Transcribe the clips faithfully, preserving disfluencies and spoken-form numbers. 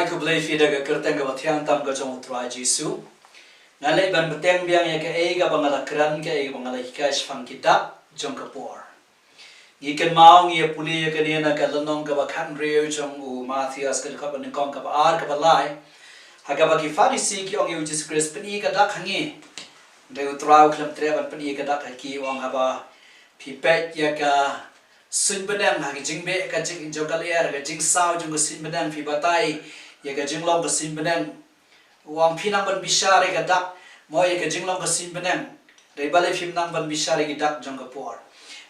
Khublei phi da ka kyrteng kaba thiang tam ka jong U Trai Jisu. Nga leit ban bteng biang ïa kaei kaba nga la kren, kaei kaba nga la hikai shaphang ki dak jong ka por. Ngi kynmaw ngi ïa pule ïa kane na ka lynnong kaba khathynriew jong u Mathaios, ka dkhot ba nyngkong, kaba ar, kaba lai. Ha kaba ki Pharisi ki ong ïa u Jisu Khrist, pyni ka dak ha ngi. Hynrei U Trai u khlem treh ban pyni ka dak ha ki, u ong, haba phi peit ïa ka suiñ bneng, ha ka jingbeh ka jing jong ka lyer, ka jingsaw jong ka suiñ bneng, phi batai ïa ka jinglong ka suiñ bneng. U ong, phi nang ban bishar ïa ka dak, mo ïa ka jinglong ka suiñ bneng. Hynrei balei phim nang ban bishar ïa ki dak jong ka por?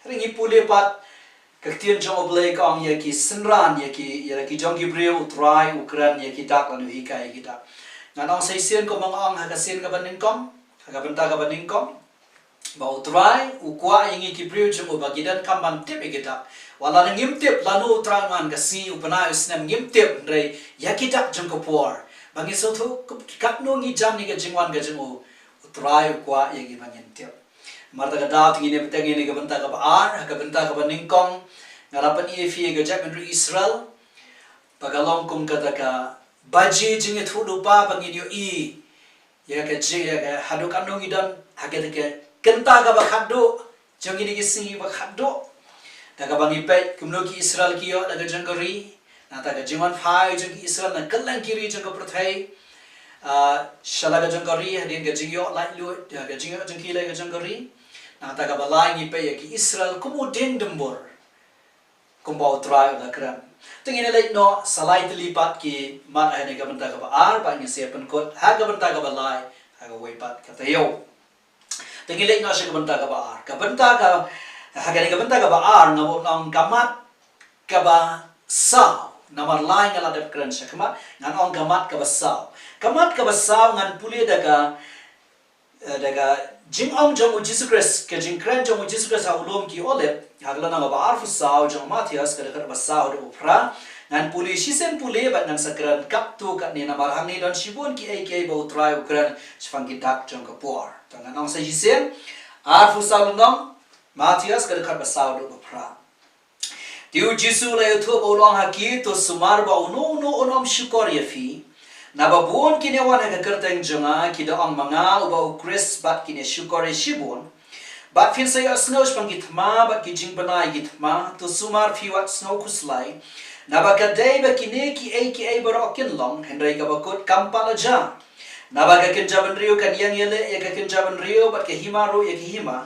Hynrei ngi pule pat ka ktien jong U Blei ka ong ïa ki synran, ïa ki, ïa ki jong ki briew U Trai u kren ïa ki dak lane u hikai ïa ki dak. Ngan ong sa shisien kumba nga ong ha ka sien kaba nyngkong, ha ka bynta kaba nyngkong, ba U Trai u kwah ïa ngi ki briew jong u ba ngi donkam ban tip ïa ki dak. Wat la ngim tip lano U Trai un wan, ka sngi, u bnai, u snem, ngim tip, hynrei ïa ki dak jong ka por, ba ngin sngewthuh katno ngi jan ïa ka jingwan ka jong u, U Trai u kwah ïa ngi ba ngin tip. Namar kata ka daw te ngin ïa bteng ïa kane ka bynta kaba ar. Ha ka bynta kaba nyngkong, nga la pyni ïa phi ïa ka jaitbynriew Israel ba ka long kum kata ka baji jingïathuhlypa ba ngin ïohi ïa ka jing, ïa ka haduh katno ngi don ha kata ka kynta kaba khatduh jong kine ki sngi ba khatduh. Da kaba ngi peit kumno ki Israel ki ïoh da ka jong ka ri, nangta ka jingwan phai jong ki Israel na kylleng ki ri jong ka pyrthei, ah, sha la ka jong ka ri hadien ka jingïoh laitluid, ïa ka jingïoh jong ki la ka jong ka ri. Nangta kaba lai ngi peit ïa ki Israel kum u dieng dymbur, kumba U Trai u la kren. Te ngin ïa leit noh sa lai tylli pat ki mat ha kane ka bynta kaba ar, bad ngin sa ïa pynkut ha ka bynta kaba lai ha kawei pat ka taïew. Te ngin leit noh sha ka bynta kaba ar. Ka bynta ka, ha kane ka bynta kaba ar, nga ong ka mat kaba saw. Namar lai nga la dep kren shakhmat, ngan ong ka mat kaba saw. Ka mat kaba saw ngan pule da ka, eh, da ka jingong jong u Jisu Khrist, ka jingkren jong u Jisu Khrist ha u lum ki Olib, ha ka lynnong kaba arphew saw jong u Mathaios, ka dkhot kaba saw haduh ba phra. Ngan pule shisien pule bad ngan sa kren katto katne, namar hangne don shibun kiei kiei ba U Trai u kren shaphang ki dak jong ka por. Te ngan ong sa shisien, arphew saw lynnong, Mathaios, ka dkhot kaba saw haduh ba phra. Te u Jisu u la ïathuh bad u la ong ha ki, to sumar ba uno uno un ym shukor ïa phi. Naba bun kin ïa wan ha ka kyrteng jong nga, ki da ong, ma nga uba u Khrist, bad kin ïa shukor ïa shibun. Bad phin sa ïohsngew shaphang ki thma bad ki jingbna ïa ki thma, to sumar phi wat sngew khuslai. Naba ka dei ba kine kiei kiei baroh kin long, hynrei kaba kut kam pat la jia. Naba ka kynja bynriew kan ïeng ïaleh ïa ka kynja bynriew, bad ka hima ruh ïa ka hima.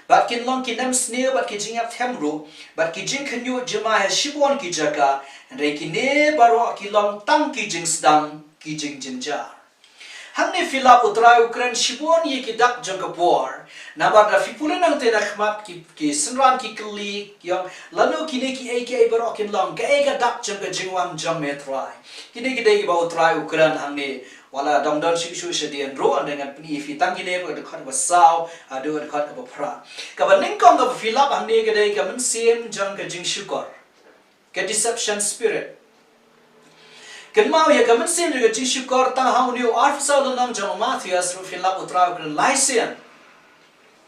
Bad kin long ki nemsniew bad ki jingïap them ruh, bad ki jingkhynñiuh jymmai ha shibun ki jaka, hynrei kine baroh ki long tang ki jingsdang, ki jingjynjar. Hangne phi lap U Trai u kren shibun ïa ki dak jong ka por. Namar da phi pule nangta na khmat ki, ki synran ki kylli, ki ong, lano kine kiei kiei baroh kin long, kaei ka dak jong ka jingwan jong me Trai. Kine ki dei kiba U Trai u kren hangne. Wat la dang don shuh shuh shadien ruh, hynrei ngan pyni ïa phi tang kine, ka dkhot kaba saw haduh ka dkhot kaba phra. Kaba nyngkong kaba phi lap hangne ka dei ka mynsiem jong ka jingshukor, ka deception spirit. Kynmaw ïa ka mynsiem jong ka jingshukor tang ha une u arphew saw lynnong jong u Mathaios ruh phin lap U Trai u kren lai sien.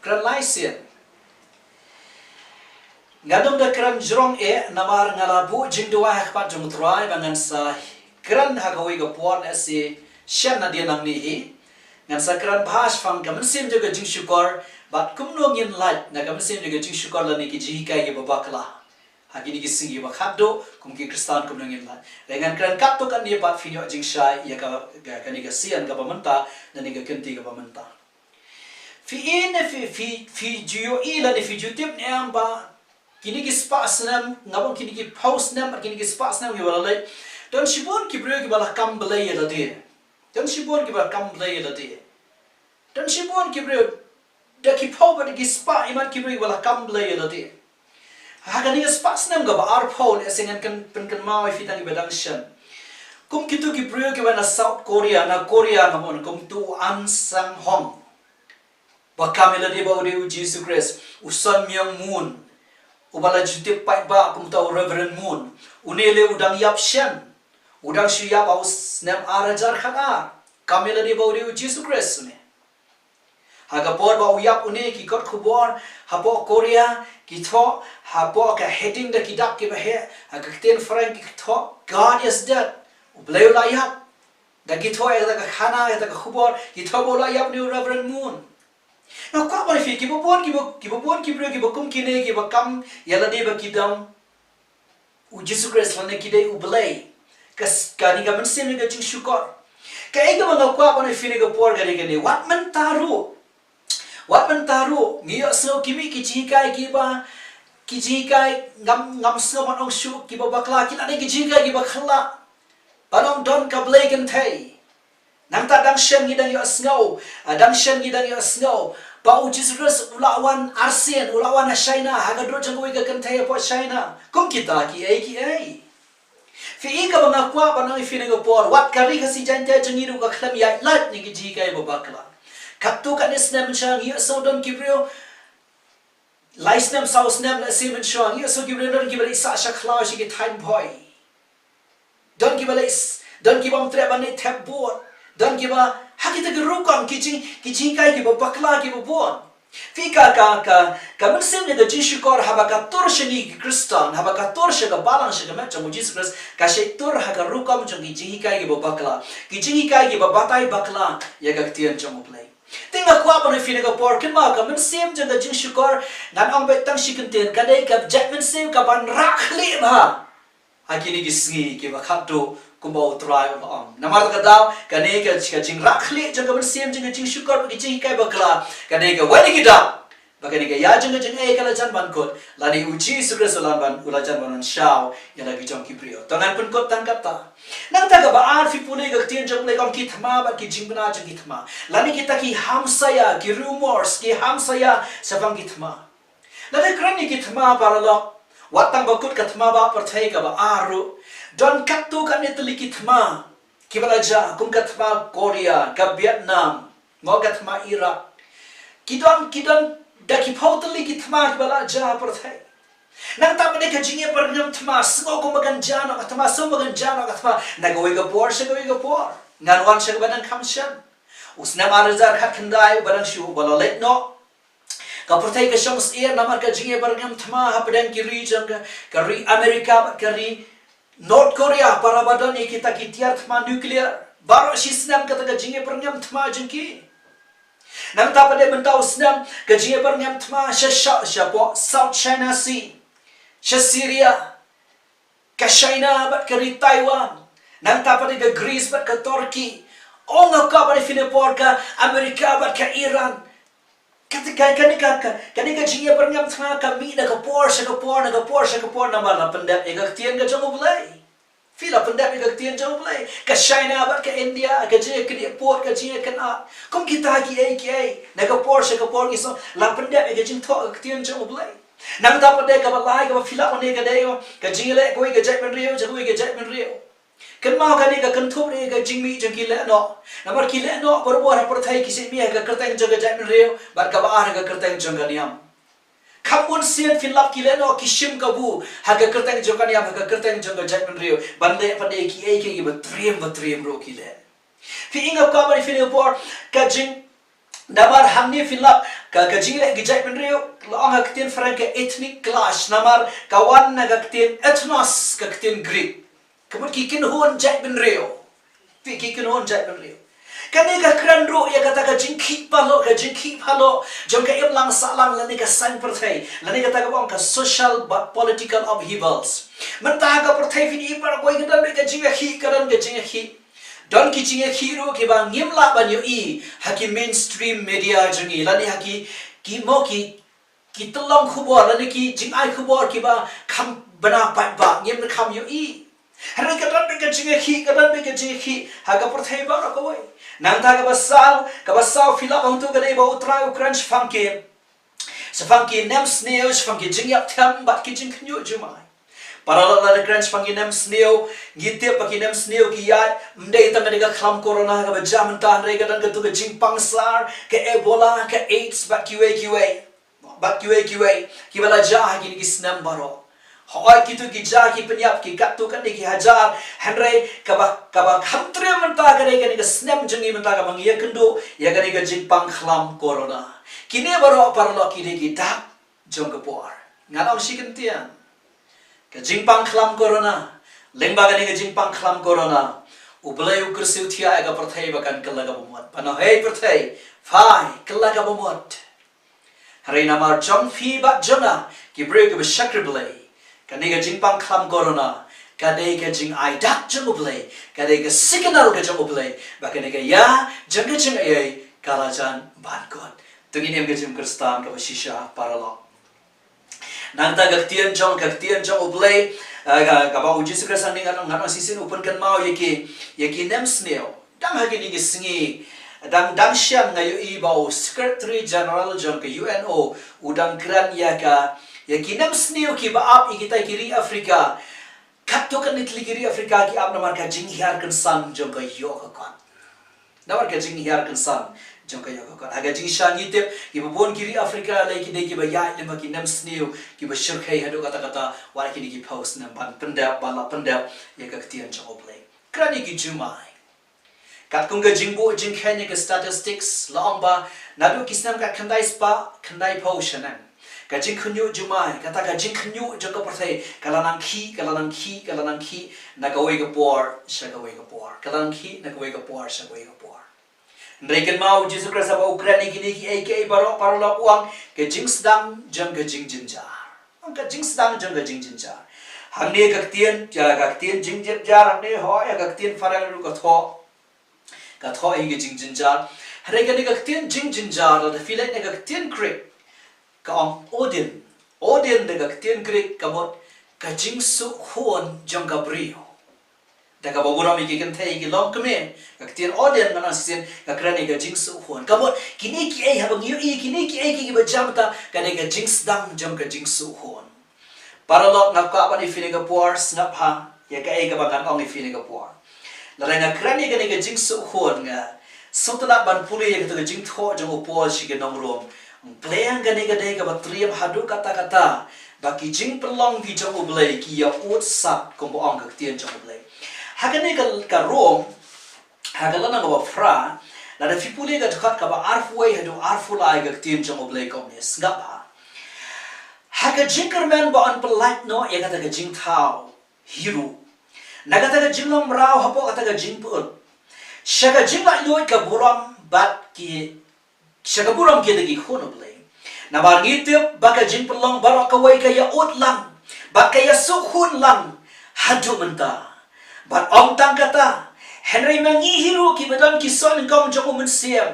Kren lai sien. Nga dang da kren jrong eh, namar nga la buh jingduwai ha khmat jong U Trai ba ngan sa kren ha kawei ka por, lehse shen nadien nangne hi. Ngan sa kren bha shaphang ka mynsiem jong ka jingshukor, bad kumno ngin lait na ka mynsiem jong ka jingshukor lane ki jinghikai kiba bakla ha kine ki sngi ba khatduh, kum ki Khristan kumno ngin lait. Hynrei ngan kren katto katne pat phin ïoh jingshai ïa ka, ka, kane ka sien kaba mynta, lane ka kynti kaba mynta. Phi i ne phi, phi, phi ju ïohi lane phi ju tip ne em ba kine ki spah snem, nga ong kine ki phew snem, kine ki spah snem kiba la leit, don shibun ki briew kiba la kam blei ïa lade. Don shibun kiba la kam blei ïa lade. Don shibun ki briew, da ki phew bad da ki spah, imat ki briew kiba la kam blei ïa lade. Ha kane ka spah snem kaba arphew, lehse ngan kyn, pynkynmaw ïa phi tang kiba dang shen. Kum kito ki briew kiba na South Korea, na Korea, nga mon, kum uto u An Sang Hong, ba kam ïa lade ba u dei u Jisu Khrist, u Sun Myung Moon, uba la ju tip paidbah kum uta u Reverend Moon. Une lei u dang ïap shen. U dang shu ïap ha u snem ar hajar khatar. Kam ïa lade ba u dei u Jisu Khrist une. Ha ka por ba u ïap une, ki kot khubor hapoh Korea ki thoh, hapoh ka heading da ki dak kiba heh, ha ka ktien Phareng ki thoh, God is dead. U Blei u la ïap. Da ki thoh ïa kata ka khana, ïa kata ka khubor, ki thoh ba u la ïap une u Reverend Moon. Nga kwah ban ong ïa phi, kiba bun, kiba, kiba bun ki briew, kiba kum kine, kiba kam ïa lade ba ki dei u Jisu Khrist lane ki dei u Blei. Ka s-, kane ka mynsiem jong ka jingshukor. Kaei kaba nga kwah ban ong ïa phi kane ka por kane kane. Wat mynta ruh. Wat mynta ruh. Ngi ïohsngew ki mih ki jinghikai kiba, ki jinghikai ngam, ngam sngew ban ong shuh kiba bakla, ki la dei ki jinghikai kiba khlak. Ba ong don ka Blei kynthei. Nangta dang shen ngi dang ïohsngew, ah, dang shen ngi dang ïohsngew ba u Jisu Khrist u la wan arsien, u la wan ha China, ha ka doh jong kawei ka kynthei hapoh China. Kum kita kiei kiei. Phi i kaba nga kwah ban ong ïa phi kane ka por, wat ka Ri Khasi Jaiñtia jong ngi ruh ka khlem ïaid lait na ki jinghikai ba bakla. Katto katne snem mynshuwa ngi ïohsngew don ki briew, lai snem saw snem lehse mynshuwa ngi ïohsngew ki briew don kiba leit sah sha khlaw sha ki thaiñ Bhoi. Don kiba leh s-, don kiba ym treh ban leit thep vote. Don kiba, ha kita ki rukom ki jing, ki jinghikai kiba bakla kiba bun. Phi, ka, ka, ka, ka mynsiem jong ka jingshukor haba ka tur sha ngi ki Khristan, haba ka tur sha ka balang, sha ka met jong u Jisu Khrist, ka shait tur ha ka rukom jong ki jinghikai kiba bakla. Ki jinghikai kiba batai bakla ïa ka ktien jong u Blei. Te nga kwah ban ong ïa phi kane ka por, kynmaw, ka mynsiem jong ka jingshukor, ngan ong beit tang shi kyntien, ka dei ka jaid mynsiem kaban rah khlieh bha ha kine ki sngi kiba khatduh, kumba u Trai u la ong. Namar kata ka daw, kane ka, ka jingrah khlieh jong ka mynsiem jong ka jingshukor bad ka jinghikai bakla, ka dei kawei na ki dak ba kane ka ïa jong ka jingaiei ka la jan ban kut, lane u Jisu Khrist u la ban, u la jan ban wan shaw ïa la ki jong ki briew. To ngan pynkut tang kata. Nangta kaba ar, phi pule ka ktien jong u Blei ka ong ki thma bad ki jingbna jong ki thma, lane kita ki hamsaia, ki rumors, ki hamsaia shaphang ki thma. Lada kren ïa ki thma, paralok, wat tang ba kut ka thma ba pyrthei, kaba ar ruh, don katto katne tylli ki thma kiba la jia, kum ka thma Korea, ka Vietnam, mo, ka thma Iraq. Ki don, ki don da ki phew tylli ki thma kiba la jia ha pyrthei. Nangta pat de ka jingïapyrngem thma, sngew kumba kan jia noh ka thma, sngew kumba kan jia noh ka thma, na kawei ka por sha kawei ka por. Ngan wan sha kaba nang kham shen. U snem ar hajar khatkhyndai uba dang shu, uba la leit noh, ka pyrthei ka shong syiar namar ka jingïapyrngem thma hapdeng ki ri jong ka, ka ri America bad ka ri North Korea, para ba don ïa kita ki tiar thma nuclear. Baroh shi snem kata ka jingïapyrngem thma jong ki. Nangta pat de mynta u snem ka jingïapyrngem thma sha, sha, shapoh South China Sea, sha Syria, ka China bad ka ri Taiwan, nangta pat de ka Greece bad ka Turkey. Ong nga ka bad ïa phi kane ka por ka America bad ka Iran. Kata ka, kane ka, ka, kane ka jingïapyrngem thma ka mih na ka por sha ka por, na ka por sha ka por, namar la pyndep ïa ka ktien ka jong u Blei. Phi, la pyndep ïa ka ktien jong u Blei. Ka China bad ka India, ka jingïakynduh pud, ka jingïakynduh. Kum kita kiei kiei, na ka por sha ka por ngi sngew, la pyndep ïa ka jingthoh ka ktien jong u Blei. Nangta pat de kaba lai, kaba phi lah ban ïa ka dei, ka jingïaleh kawei ka jaitbynriew sha kawei ka jaitbynriew. Kynmaw, kane ka kynthup ïa ka jingmih jong ki lehnoh. Namar ki lehnoh barabor ha pyrthei ki shait mih ha ka kyrteng jong ka jaitbynriew, bad kaba ar ha ka kyrteng jong ka niam. Kham bun sien phin lap ki lehnoh ki shim kabu ha ka kyrteng jong ka niam, ha ka kyrteng jong ka jaitbynriew, ban leh pat de kiei kiei kiba triem ba triem ruh ki leh. Phi, nga kwah ban ïa phi kane ka por, ka jing, namar hangne phin lap ka, ka jingleh ki jaitbynriew, la ong ha ka ktien phareng ka ethnic clash, namar ka wan na ka ktien ethnos, ka ktien Greek. Ka mut ki kynhun jaitbynriew. Phi, ki kynhun jaitbynriew. Kane ka kren ruh ïa kata ka jingkhih paluh, ka jingkhih paluh jong ka imlang sahlang lane ka saiñ pyrthei, lane kata kaba ong ka social bad political upheavals. Mynta ha ka pyrthei phin i baroh kawei ka don beit ka jingïakhih, ka don ka jingïakhih. Don ki jingïakhih ruh kiba ngim lah ban ïohi ha ki mainstream media jong ngi, lane ha ki, ki mo ki, ki tyllong khubor, lane ki jingai khubor kiba kham bna paidbah, ngim kham ïohi. Hynrei ka don beit ka jingïakhih, ka don beit ka jingïakhih ha ka pyrthei baroh kawei. Nangta kaba saw, kaba saw phi lah ban tip ka dei ba U Trai u kren shaphang ki, shaphang ki nemsniew, shaphang ki jingïap them bad ki jingkhynñiuh jumai. Paralok, lada kren shaphang ki nemsniew, ngi tip ba ki nemsniew ki ïaid, ym dei tang ka dei ka khlam corona kaba jia mynta, hynrei ka don kato ka jingpang sar, ka Ebola, ka AIDS bad kiwei kiwei. Bad kiwei kiwei kiba la jia ha kine ki snem baroh. Hooid, kito ki jia ki pynïap ki katto katne ki hajar, hynrei kaba, kaba kham triem mynta ka dei kane ka snem jong ngi mynta kaba ngi ïakynduh ïa kane ka jingpang khlam corona. Kine baroh, paralok, ki dei ki dak jong ka por. Ngan ong shi kyntien. Ka jingpang khlam corona. Lyngba kane ka jingpang khlam corona, U Blei u kyrsiew thiah ïa ka pyrthei ba kan kylla ka bamut. Ba na hei pyrthei, phai, kylla ka bamut. Hynrei namar jong phi bad jong nga, ki briew kiba shakri Blei, kane ka jingpang khlam corona ka dei ka jingai dak jong U Blei, ka dei ka signal ka jong U Blei ba kane ka ïa jong ka jingaiei ka la jan ban kut. To ngin im ka jingim Khristan kaba shisha, paralok. Nangta ka ktien jong, ka ktien jong U Blei, eh, ka, kaba u Jisu Khrist hangne ngan, ngan ong shisien, u pynkynmaw ïa ki, ïa ki nemsniew. Dang ha kine ki sngi, dang, dang shen nga ïohi ba u Secretary General jong ka U N O u dang kren ïa ka, ïa ki nemsniew kiba ap ïa kita ki ri Afrika. Katto katne tylli ki ri Afrika ki ap namar ka jinghiar kynsan jong ka ïoh ka kot. Namar ka jinghiar kynsan jong ka ïoh ka kot. Ha ka jingshisha ngi tip, kiba bun ki ri Afrika lei ki dei kiba ïaid lem bad ki nemsniew kiba shyrkhei haduh katta katta, wat kine ki phew snem ban pyndep, ban la pyndep ïa ka ktien jong U Blei. Kren ïa ki jumai. Katkum ka jingbuh jingkheiñ ïa ka statistics, la ong ba naduh ki snem ka khyndai spah khyndai phew shaneng, ka jingkhynñiuh jumai, kata ka jingkhynñiuh jong ka pyrthei ka la nang khih, ka la nang khih, ka la nang khih na kawei ka por sha kawei ka por, ka la nang khih na kawei ka por sha kawei ka por. Hynrei kynmaw, u Jisu Khrist haba u kren ïa kine kiei kiei baroh, paralok, u ong ka jingsdang jong ka jingjynjar. Ka jingsdang jong ka jingjynjar. Hangne ka ktien, ïa ka ktien jingjynjar hangne, hooid, ïa ka ktien phareng ruh ka thoh, ka thoh ïa ka jingjynjar. Hynrei kane ka ktien jingjynjar, lada phi leit na ka ktien Greek, ka ong odin. Odin da ka ktien Greek ka mut ka jingsuk hun jong ka briew. Da kaba burom ïa ki kynthei ki longkmie, ka ktien odin ngan ong shisien ka kren ïa ka jingsuk hun. Ka mut kine kiei, haba ngi ïohi kine kiei kiba jia mynta, ka dei ka jingsdang jong ka jingsuk hun. Paralok, nga kwah ban ïa phi ne ka por, sngap ha ïa kaei kaba ngan ong ïa phi ne ka por. Lada nga kren ïa kane ka jingsuk hun, nga sngewtynnat ban pule ïa kato ka jingthoh jong u Paul sha ki nong Rom. Pyrshang, kane ka dei kaba triem haduh katta katta ba ki jingpynlong ki jong U Blei ki ïa ud sat, kumba ong ka ktien jong U Blei. Ha kane ka, ka Rom, ha ka lynnong kaba phra, lada phi pule ka dkhot kaba arphew wei haduh arphew lai, ka ktien jong U Blei kumne, sngap ha. Ha ka jingkyrmen ba yn pyllait noh ïa kata ka jingthaw hi ruh, na kata ka jinglong mraw hapoh kata ka jingpyut, sha ka jinglaitluid ka burom bad ki, sha ka burom kita ki khun U Blei. Namar ngi tip ba ka jingpynlong baroh kawei ka ïa ud lang bad ka ïa suk hun lang haduh mynta. Bad ym tang kata, hynrei ma ngi hi ruh kiba don ki soh nyngkong jong U Mynsiem,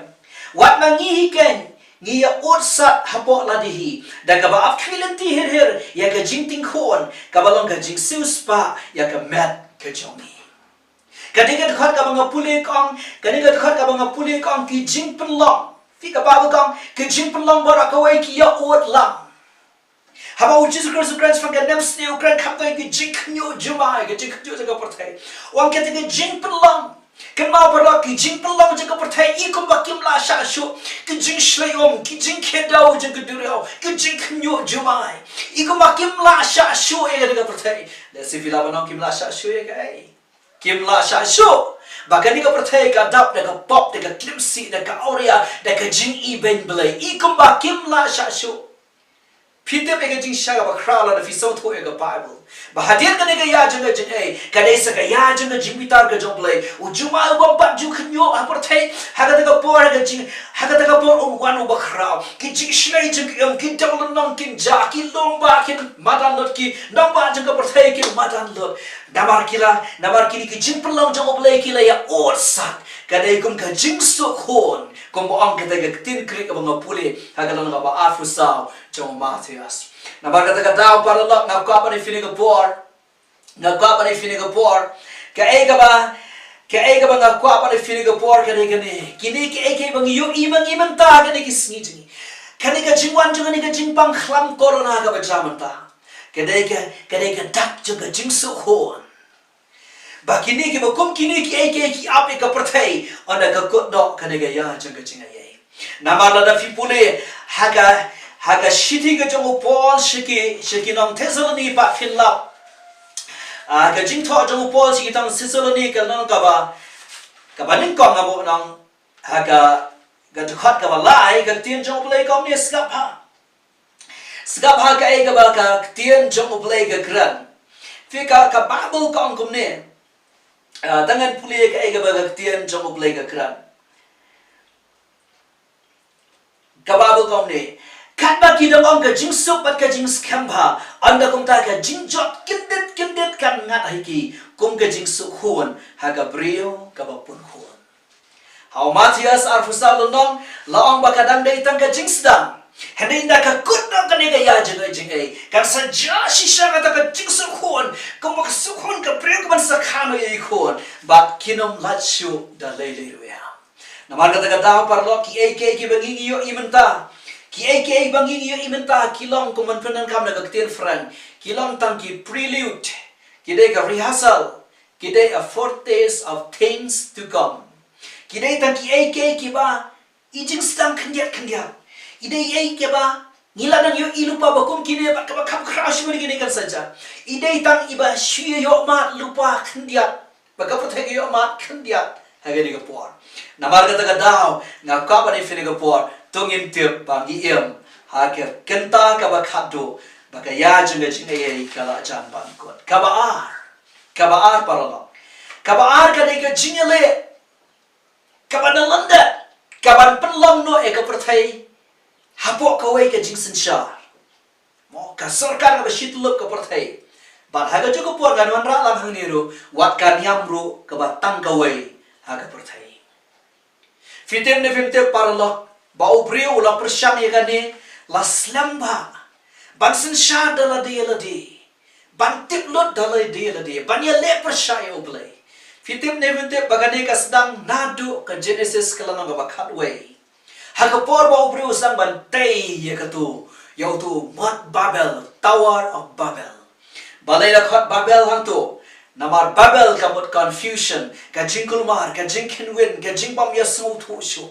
wat ma ngi hi keiñ, ngi ïa ud sat hapoh lade hi da kaba ap khmih lynti hir hir ïa ka jingting khun, kaba long ka jingsiewspah ïa ka met ka jong ngi. Ka dei ka dkhot kaba nga pule ka ong, ka dei ka dkhot kaba nga pule ka ong ki jingpynlong. Phi, ka Baibl ka ong ki jingpynlong baroh kawei ki ïa ud lang. Haba u Jisu Khrist u kren shaphang ka nemsniew, u kren khamtam ïa ki jingkhynñiuh jumai, ki jingkhynñiuh jong ka pyrthei, u ong kata ki jingpynlong. Kynmaw paralok, ki jingpynlong jong ka pyrthei i kumba kim lah shah shuh. Ki jingshlei um, ki jingkhedaw jong ka duriaw, ki jingkhynñiuh jumai, i kumba kim lah shah shuh ïa kata ka pyrthei. Lehse phi lah ban ong kim lah shah shuh ïa kaei? Kim lah shah shuh ba kane ka pyrthei ka dap da ka pop, da ka klimsih, da ka awria, da ka jingibeiñ Blei. I kumba kim lah shah shuh. Phi tip ïa ka jingshisha kaba khraw lada phi sngewthuh ïa ka Baibl, ba hadien kane ka ïa jong ka jingaiei ka dei sa ka ïa jong ka jingbitar ka jong U Blei. U jumai u bym pat ju khynñiuh ha pyrthei ha kata ka por, ha ka jing, ha kata ka por, um wan uba khraw. Ki jingshlei jong ki um, ki dewlynnong kin jia, ki long ba kin madan lut, ki nongbah jong ka pyrthei kin madan lut. Namar ki la, namar kine ki jingpynlong jong U Blei ki la ïa ud sat. Ka dei kum ka jingsuk hun, kumba ong kata ka ktien Greek kaba nga pule ha ka lynnong kaba arphew saw jong u Mathaios. Namar kata ka daw, paralok, nga kwah ban ïa phi ne ka por, nga kwah ban ïa phi ne ka por, kaei kaba, kaei kaba nga kwah ban ïa phi ne ka por ka dei kane. Kine kiei kiei ba ngi ïohi ma ngi mynta ha kine ki sngi jong ngi, kane ka jingwan jong kane ka jingpang khlam corona kaba jia mynta, ka dei ka, ka dei ka dak jong ka jingsuk hun. Ba kine kiba kum kine kiei kiei ki ap ïa ka pyrthei, ynda ka kut noh kane ka ïa jong ka jingaiei. Namar lada phi pule ha ka, ha ka shithi ka jong u Paul sha ki, sha ki nong Thessaloni, pat phin lap, ah, ka jingthoh jong u Paul sha ki nong Thessaloni ka long kaba, kaba nyngkong, nga buh nong ha ka, ka dkhot kaba lai, ka ktien jong U Blei kumne, sngap ha. Sngap ha kaei kaba ka ktien jong U Blei ka kren. Phi, ka, ka Baibl ka ong kumne. Ah, tang ngan pule kaei kaba ka ktien jong U Blei ka kren. Ka Baibl ka ong kumne. Katba ki dang ong ka jingsuk bad ka jingskhem bha, ynda kumta ka jingjot kyndit kyndit kan ngat ha ki, kum ka jingsuk khun ha ka briew kaba pun khun. Ha u Mathaios arphew saw lynnong la ong ba ka dang dei tang ka jingsdang. Hynrei ynda ka kut noh kane ka ïa jong ka jingaiei, kan sa jia shisha kata ka jingsuk khun, kumba ka suk khun ka briew kaban sa kha noh ïa i khun, bad kin ym lait shuh da lei lei ruh ïa. Namar kata ka daw paralok, kiei kiei kiba ngi ïohi mynta, kiei kiei ba ngi ïohi mynta ki long, kum ban pyndonkam da ka ktien French, ki long tang ki prelude, ki dei ka rehearsal, ki dei a foretaste of things to come. Ki dei tang kiei kiei kiba i jingsdang khyndiat khyndiat. I dei ei kiba ngi la dang ïohi lypa ba kum kine bad kaba kham khraw shibun kine kan sa jia. I dei tang iba shu ïohmad lypa khyndiat ba ka pyrthei ka ïohmad khyndiat ha kane ka por. Namar kata ka daw nga kwah ban ïa phi kane ka por, to ngin tip ba ngi im ha ka kynta kaba khatduh ba ka ïa jong ka jingaiei ka la jan ban kut. Kaba ar, kaba ar paralok, kaba ar ka dei ka jingïaleh kaba na lyndet, kaban pynlong noh ïa ka pyrthei hapoh kawei ka jingsynshar. Mo, ka sorkar kaba shi tyllup ka pyrthei. Bad ha kajuh ka por ngan wanrah lang hangne ruh, wat ka niam ruh kaba tang kawei ha ka pyrthei. Phi tip ne phim tip paralok, ba u briew u la pyrshang ïa kane la slem bha ban synshar da lade ïa lade, ban tip lut da lade ïa lade, ban ïaleh pyrshah ïa U Blei. Phi tip ne phim tip ba kane ka sdang naduh ka Genesis ka lynnong kaba khatwei. Ha ka por ba u briew u sdang ban tei ïa katu, ïa utu u mot Babel, Tower of Babel. Balei la khot Babel hangtu? Namar Babel ka mut confusion, ka jingkulmar, ka jingkynwin, ka jingbym ïasngewthuh shuh.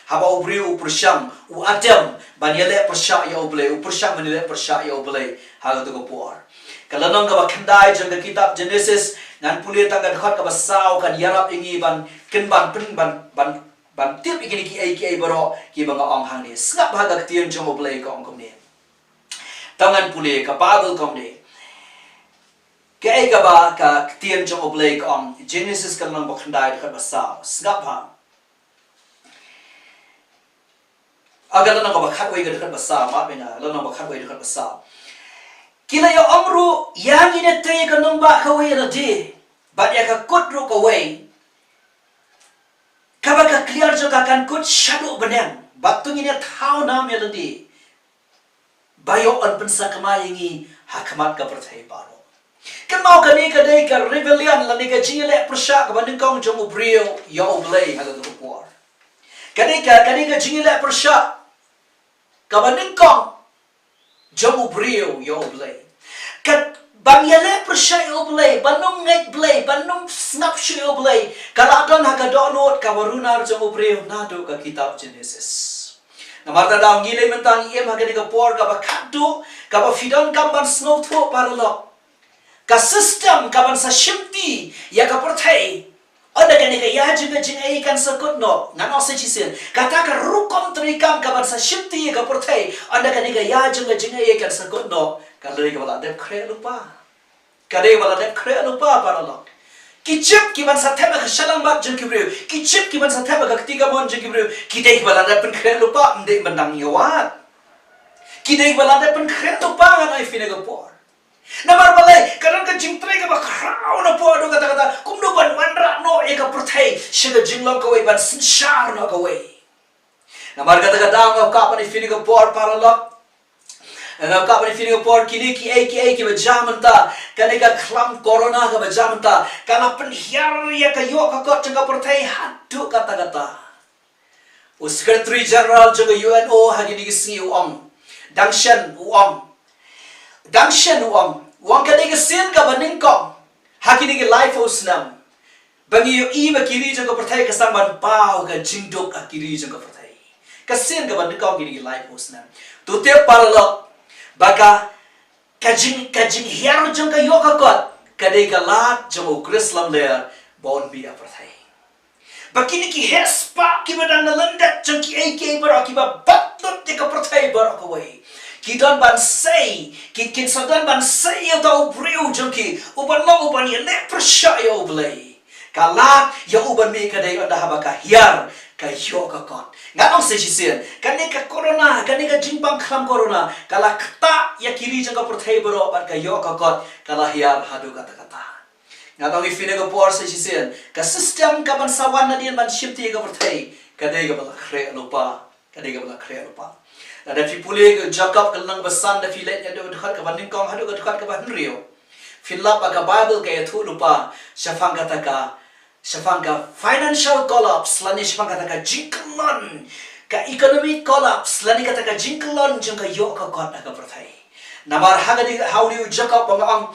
Haba u briew u pyrshang, u attempt ban ïaleh pyrshah ïa U Blei, u pyrshang ban ïaleh pyrshah ïa U Blei ha katu ka por. Ka lynnong kaba khyndai jong ka kitab Genesis, ngan pule tang ka dkhot kaba saw, kan ïarap ïa ngi ban, kin ban pyn, ban, ban, ban tip ïa kine kiei kiei baroh kiba nga ong hangne. Sngap ha ka ktien jong U Blei ka ong kumne. Tang ngan pule, ka Baibl ka ong kumne. Kaei kaba ka ktien jong U Blei ka ong, Genesis ka lynnong ba khyndai dkhot ba saw. Sngap ha. Ah, ka lynnong ba khatwei ka dkhot ba saw, ma bynta, lynnong ba khatwei dkhot ba saw. Ki la ïa ong ruh, ïa ngin ïa tei ïa ka nongbah kawei ïa lade, bad ïa ka kut ruh kawei, kaba ka kliar jong ka kan kut shaduh bneng, bad to ngin ïa thaw nam ïa lade ba ïoh yn pynsakma ïa ngi ha khmat ka pyrthei baroh. Kynmaw, kane ka dei ka rebellion lane ka jingïaleh pyrshah kaba nyngkong jong u briew ïa U Blei ha katu ka por. Ka dei ka, ka dei ka jingïaleh pyrshah kaba nyngkong jong u briew ïa U Blei. Ka ban ïaleh pyrshah ïa U Blei, ban ym ngeit Blei, ban ym sngap shuh ïa U Blei, ka la don ha ka dohnud kaba runar jong u briew naduh ka kitab Genesis. Namar kata daw ngi lei mynta ngi im ha kane ka por kaba khatduh, kaba phi donkam ban sngewthuh paralok. Ka system kaban sa shimti ïa ka pyrthei, ynda kane ka ïa jong ka jingaiei kan sa kut noh, ngan ong sa shisien. Kata ka rukom treikam kaban sa shimti ïa ka pyrthei, ynda kane ka ïa jong ka jingaiei kan sa kut noh, ka dei kaba la dep khreh lypa. Ka dei kaba la dep khreh lypa paralok. Ki chip kiban sa thep ha ka shyllangmat jong ki briew, ki chip kiban sa thep ha ka kti kamon jong ki briew, ki dei kiba la dep pynkhreh lypa, ym dei ban dang ïa wad. Ki dei kiba la dep pynkhreh lypa, ngan ong ïa phi kane ka por. Namar balei, ka don ka jingtrei kaba khraw na pdeng kata kata, kumno ban wanrah noh ïa ka pyrthei sha ka jinglong kawei, ban synshar noh kawei. Namar kata kata nga kwah ban ïa phi kane ka por paralok. Nga kwah ban ïa phi kane ka por, kine kiei kiei kiba jia mynta, kane ka khlam corona kaba jia mynta, ka la pynhiar ïa ka ïoh ka kot jong ka pyrthei haduh katta katta. U Secretary General jong ka U N O ha kine ki sngi u ong, dang shen u ong, dang shen u ong, u ong ka dei ka sien kaba nyngkong ha kine ki laiphew snem ba ngi ïohi ba ki ri jong ka pyrthei ka sdang ban paw ka jingduk ha ki ri jong ka pyrthei. Ka sien kaba nyngkong ha kine ki laiphew snem. To tip paralok ba ka, ka jing, ka jinghiar jong ka ïoh ka kot ka dei ka lad jong u Khrist lamler ba un mih ha pyrthei. Ba kine ki heh spah kiba don na lyndet jong kiei kiei baroh, kiba bat lut ïa ka pyrthei baroh kawei, ki don ban sei, ki, kin sa don ban sei ïa uta u briew jong ki uban long uban ïaleh pyrshah ïa U Blei. Ka lad ïa u ban mih ka dei ynda haba ka hiar ka ïoh ka kot. Ngan ong sa shisien, kane ka corona, kane ka jingpang khlam corona ka la ktah ïa ki ri jong ka pyrthei baroh bad ka ïoh ka kot ka la hiar haduh katta katta. Ngan ong ïa phi ha kane ka por sa shisien, ka system ka ban sa wan nadien ban shimti ïa ka pyrthei ka dei kaba la khreh lypa. Ka dei kaba la khreh lypa. Lada phi pule ka Jakob ka lynnong ba san, da phi leit naduh ka dkhot kaba nyngkong haduh ka dkhot kaba hynriew, phin lap ba ka Baibl ka ïathuh lypa shaphang kata ka, shaphang ka financial collapse lane shaphang kata ka jingkyllon, ka economic collapse lane kata ka jingkyllon jong ka ïoh ka kot ha ka pyrthei. Namar ha ka dei ha u dei u Jakob ba nga ong,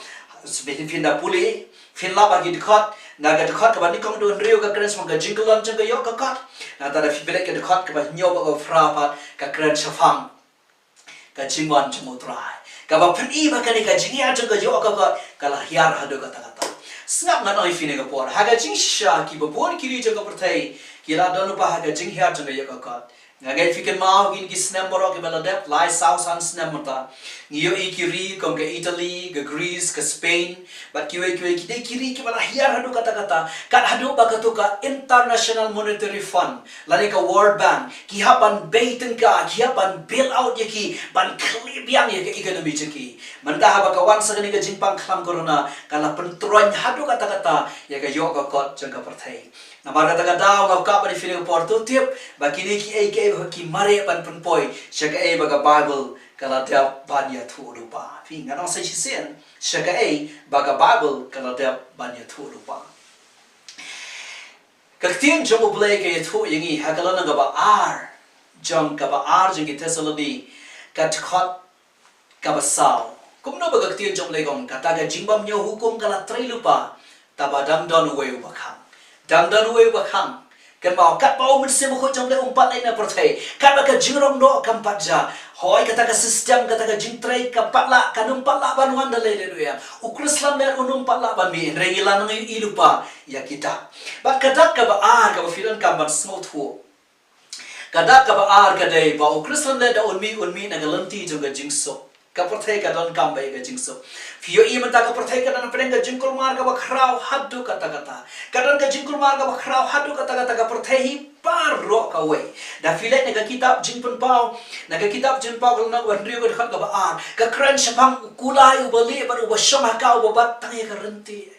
phin da pule, phin lap ha ki dkhot, na ka dkhot kaba nyngkong haduh hynriew ka kren shaphang ka jingkyllon jong ka ïoh ka kot. Nangta da phi peit ka dkhot kaba hynñiew bad kaba phra pat ka kren shaphang ka jingwan jong u Trai, kaba pyni ba kane ka jinghiar jong ka ïoh ka kot ka la hiar haduh katta katta. Sngap, ngan ong ïa phi ha kane ka por, ha ka jingshisha kiba bun ki ri jong ka pyrthei ki la don lypa ha ka jinghiar jong ka ïoh ka kot. Nga ngeit phi kynmaw kine ki snem baroh kiba la dep, lai saw san snem mynta, ngi ïohi ki ri kum ka Italy, ka Greece, ka Spain bad kiwei kiwei, ki dei ki ri kiba la hiar haduh katta katta, kat haduh ba kato ka International Monetary Fund lane ka World Bank ki hap ban bei tyngka, ki hap ban bail out ïa ki ban khlieh biang ïa ka economy jong ki. Mynta haba ka wan sa kane ka jingpang khlam corona ka la pyntroiñ haduh katta katta ïa ka ïoh ka kot jong ka pyrthei. Namar kata ka daw nga kwah ban ïa phi ha kane ka por to tip ba kine kiei kiei ki mareh ban pynpoi sha kaei ba ka Baibl ka la dep ban ïathuh lypa. Phi, ngan ong sa shisien, sha kaei ba ka Baibl ka la dep ban ïathuh lypa. Ka ktien jong U Blei ka ïathuh ïa ngi ha ka lynnong kaba ar jong, kaba ar jong ki Thessaloni, ka dkhot kaba saw. Kumno ba ka ktien jong U Blei ka ong, kata ka jingbym ñiew hukum ka la trei lypa, tangba dang don uwei uba khang. Dang don uwei uba khang. Kynmaw, katba U Mynsiem Bakhuid jong U Blei um pat leit na pyrthei, katba ka jingrong noh kam pat jia, hooid, kata ka system, kata ka jingtrei ka pat lah, kan ym pat lah ban wan da lei lei ruh ïa u Khrist lamler, un ym pat lah ban mih, hynrei ngi la nang ïohi lypa ïa ki dak. Bad ka dak kaba ar kaba phi donkam ban sngewthuh, ka dak kaba ar ka dei ba u Khrist lamler da un mih, un mih na ka lynti jong ka jingsuk. Ka pyrthei ka donkam bha ïa ka jingsuk. Phi ïohi mynta ka pyrthei ka don hapdeng ka jingkulmar kaba khraw haduh katta katta. Ka don ka jingkulmar kaba khraw haduh katta katta, ka pyrthei hi baroh kawei. Da phi leit na ka kitab Jingpynpaw, na ka kitab Jingpynpaw ka lynnong kaba hynriew ka dkhot kaba ar, ka kren shaphang u kulai uba lieh bad uba shong ha ka uba bat tang ïa ka ryntieh.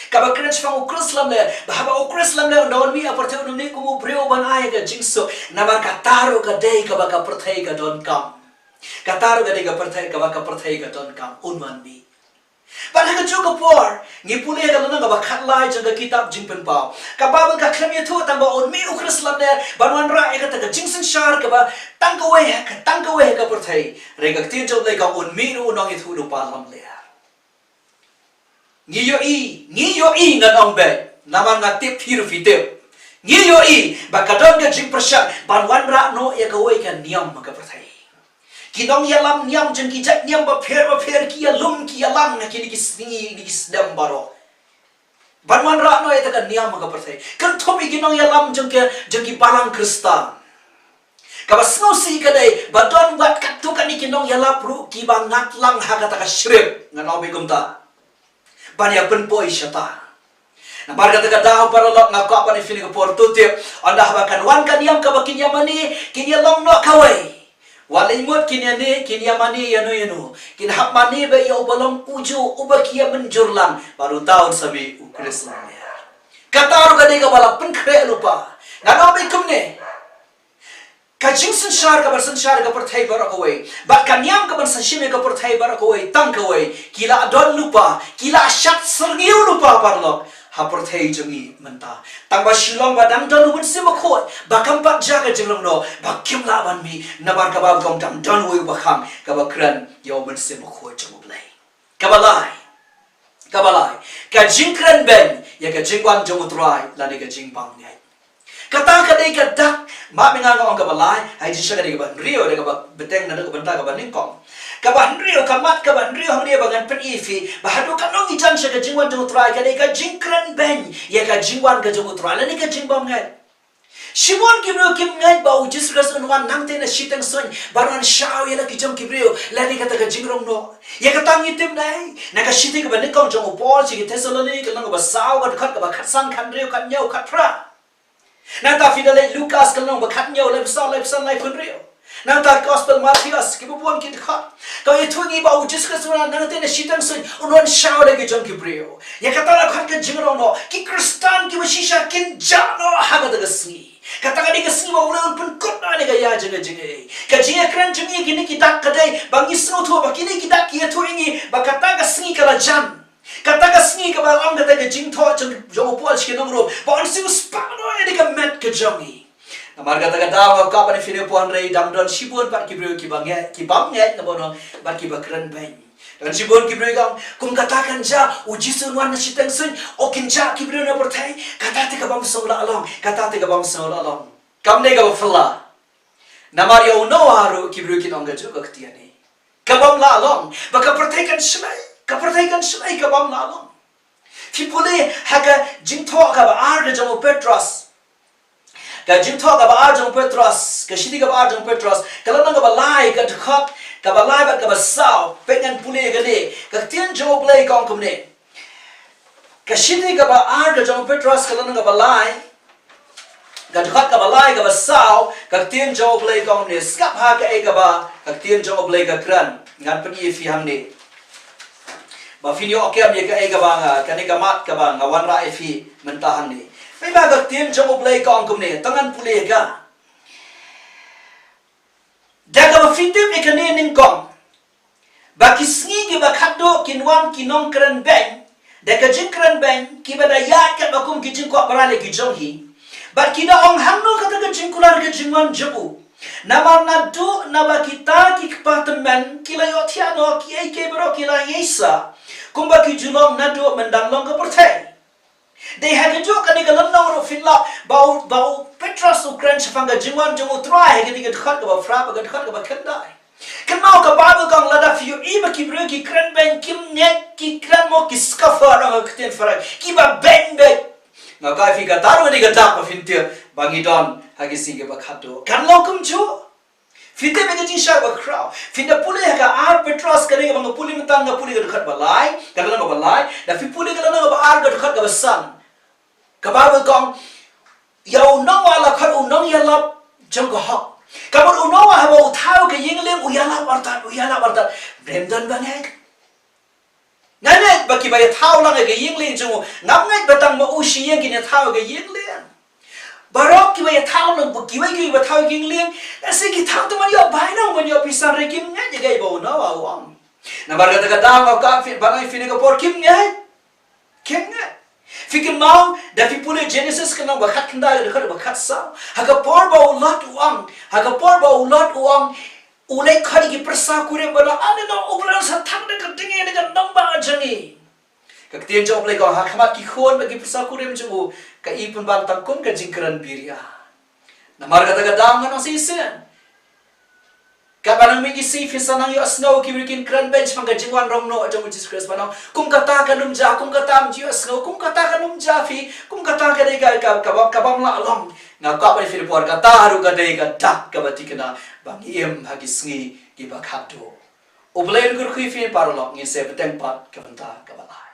Kaba kren shaphang u Khrist lamler, ba haba u Khrist lamler un da un mih ha pyrthei un ym mih kum u briew ban ai ka jingsuk. Namar kata ruh ka dei kaba ka pyrthei ka donkam. Kata ruh ka dei ka pyrthei kaba ka pyrthei ka donkam, un wan mih. Bad ha kajuh ka por ngi pule ha ka lynnong kaba khatlai jong ka kitab Jingpynpaw, ka Baibl ka khlem ïathuh tang ba un mih u Khrist lamler ban wanrah ïa kata ka jingsynshar kaba tang kawei ha ka, tang kawei ha ka pyrthei. Hynrei ka ktien jong U Blei ka ong un mih ruh u nongïathuhlypa lamler. Ngi ïohi, ngi ïohi, ngan ong beit, namar nga tip phi ruh phi tip. Ngi ïohi ba ka don ka jingpyrshang ban wanrah noh ïa kawei ka niam ha ka pyrthei. Ki nongïalam niam jong ki jait niam bapher bapher ki ïalum ki ïalang ha kine ki sngi, kine ki snem baroh, ban wanrah noh ïa kata ka niam ha ka pyrthei. Kynthup ïa ki nongïalam jong ki, jong ki balang Khristan. Kaba sngewsih ka dei ba don wat katto katne ki nongïalap ruh kiba ngat lang ha kata ka script, ngan ong beit kumta, ban ïa pynpoi shata. Namar kata ka daw, paralok, nga kwah ban ïa phi ha kane ka por to tip, ynda haba kan wan ka niam kaba kin ïa mane, kin ïa long noh kawei. Wat leit mut kin ïa ne, kin ïa mane ïano ïano, kin hap mane beit ïa uba long ujuh, uba ki ïa mynjur lang, bad uta un sa mih u Khrist lamler. Kata ruh ka dei kaba la pynkhreh lypa. Ngan ong beit kumne, ka jingsynshar kaban synshar ïa ka pyrthei baroh kawei, bad ka niam kaban sa shim ïa ka pyrthei baroh kawei tang kawei, ki la don lypa, ki la shad syrngiew lypa, paralok, ha pyrthei jong ngi mynta. Tang ba shu long ba dang don u Mynsiem Bakhuid ba kam pat jia ka jingrong noh, ba kim lah ban mih, namar kaba kum dang don uwei uba khang, kaba kren ïa u Mynsiem Bakhuid jong U Blei. Kaba lai. Kaba lai. Ka jingkren beiñ ïa ka jingwan jong U Trai lane ka jingbymngeit. Kata ka dei ka dak, map mynta nga ong kaba lai, ha jingshisha ka dei kaba hynriew, da kaba bteng naduh ka bynta kaba nyngkong. Kaba hynriew, ka mat kaba hynriew hangne ba ngan pyni ïa phi, ba haduh katno ngi jan sha ka jingwan jong U Trai, ka dei ka jingkren beiñ ïa ka jingwan ka jong U Trai lane ka jingbymngeit. Shibun ki briew kim ngeit ba u Jisu Khrist un wan nangta na shiteng suiñ ban wan shaw ïa la ki jong ki briew lane kata ka jingrong noh. Ïa kata ngi tip dei na ka shithi kaba nyngkong jong u Paul sha ki Thessaloni ka lynnong kaba saw ka dkhot kaba khatsan, khathynriew, khathynñiew, khatphra. Nangta phi da leit Lukas ka lynnong ba khathynñiew, laiphew saw, laiphew san, laiphew hynriew. Nangta gospel Mathaios kiba bun ki dkhot. Ka ïathuh ngi ba u Jisu Khrist un wan nangta na shiteng suiñ un wan shaw da ki jong ki briew. Ïa kata la khot ka jingrong noh. Ki Khristan kiba shisha kin jah noh ha kata ka sngi. Kata ka dei ka sngi ba u la un pynkut noh ïa ka ïa jong ka jingaiei. Ka jingïakren jong ngi kine ki dak ka dei ba ngi sngewthuh ba kine ki dak ki ïathuh ïa ngi ba kata ka sngi ka la jan. Kata ka sngi kaba ong kata ka jingthoh jong, jong u Paul sha ki nong Rom ba un siewspah noh ïa ka met ka jong ngi. Namar kata ka daw nga kwah ban ïa phi ne pynrei dang don shibun pat ki briew kiba ngeit, kibym ngeit, naba ong bad kiba kren beiñ. Don shibun ki briew ki ong kum kata kan jia, u Jisu un wan na shiteng suiñ, oh kin jah ki briew na pyrthei. Kata te kabym sngew lah long, kata te kabym sngew lah long. Kam dei kaba phylla. Namar ïa u Noah ruh ki briew kin ong kajuh ka ktien. Kabym lah long ba ka pyrthei kan shlei, ka pyrthei kan shlei, kabym lah long. Phi pule ha ka jingthoh kaba ar ka jong u Petros. Ka jingthoh kaba ar jong u Petros, ka shithi kaba ar jong u Petros, ka lynnong kaba lai, ka dkhot kaba lai bad kaba saw. Peit ngan pule kane, ka ktien jong U Blei ka ong kumne. Ka shithi kaba ar ka jong u Petros, ka lynnong kaba lai, ka dkhot kaba lai, kaba saw, ka ktien jong U Blei ka ong kumne. Sngap ha kaei kaba ka ktien jong U Blei ka kren. Ngan pyni ïa phi hangne ba phin ïoh kem ïa kaei kaba nga, kane ka mat kaba nga wanrah ïa phi mynta hangne. Peit ba ka ktien jong U Blei ka ong kumne, to ngan pule ïa ka. Da kaba phi tip ïa kane nyngkong ba ki sngi kiba khatduh kin wan ki nongkren beiñ da ka jingkren beiñ, kiba da ïaid katba kum ki jingkwah bra ïa ki jong hi. Bad ki da ong, hangno kata ka jingkular ka jingwan jong u? Namar naduh naba kita ki kpa tymmen ki la ïohthiah noh, kiei kiei baroh ki la ïaisah, kumba ki ju long naduh mynba dang long ka pyrthei. Dei ha kajuh kane ka lynnong ruh phin lap ba u, ba u Petros u kren shaphang ka jingwan jong U Trai ha kane ka dkhot kaba phra bad ka dkhot kaba khyndai. Kynmaw ka Baibl ka ong lada phi ïohi ba ki briew ki kren beiñ, kim ngeit, ki kren mo, ki scoffer, ong ka ktien phareng, kiba beiñ beiñ. Nga kwah ïa phi kata ruh ka dei ka dak ba phin tip ba ngi don ha ki sngi kiba khatduh. Kan long kumjuh. Phi tip ïa ka jingshai ba khraw. Phin da pule ha ka ar Petros kane kaba nga pule mynta, nga pule ka dkhot ba lai, ka lynnong kaba lai. Da phi pule ka lynnong kaba ar ka dkhot kaba san. Ka Baibl ka ong, ïa u Noah la khot u nongïalap jong ka hok. Ka mut u Noah haba u thaw ka ïing lieng u ïalap artat, u ïalap artat. Ym don ba ngeit. Nga ngeit ba kiba ïathaw lang ïa ka ïing lieng jong u, ngam ngeit ba tang ma u shi ïing kin ïathaw ïa ka ïing lieng. Baroh kiba ïathaw lang, ba kiwei kiba thaw ïa ka ïing lieng, lehse ki thaw tang ban ïoh bainong, ban ïoh pisa, hynrei kim ngeit ïa kaei ba u Noah u ong. Namar kata ka daw nga kwah phi, ban ai phi ne ka por, kim ngeit. Kim ngeit. Phi kynmaw, da phi pule Genesis ka lynnong ba khatkhyndai, ka dkhot ba khatsaw. Ha ka por ba u Lot u ong, ha ka por ba u Lot u ong, u leit khot ïa ki pyrsa kurim ba ong, ale noh, U Blei un sa thang da ka ding ïa ka nongbah jong ngi. Ka ktien jong U Blei ka ong, ha khmat ki khun bad ki pyrsa kurim jong u, ka i pynban tang kum ka jingkren biria. Namar kata ka daw ngan ong shisien, katba nang mih ki sngi phin sa nang ïohsngew ki briew kin kren beiñ shaphang ka jingwan rong noh jong u Jisu Khrist, ban ong, kum kata kan ym jia, kum kata ym ju ïohsngew, kum kata kan ym jia phi, kum kata ka dei ka, ka, ka bym, ka bym lah long. Nga kwah ban ïa phi ne por, kata ruh ka dei ka dak kaba thikna ba ngi im ha ki sngi kiba khatduh. U Blei un kyrkhu ïa phi paralok, ngin sa ïabteng pat ka bynta kaba lai.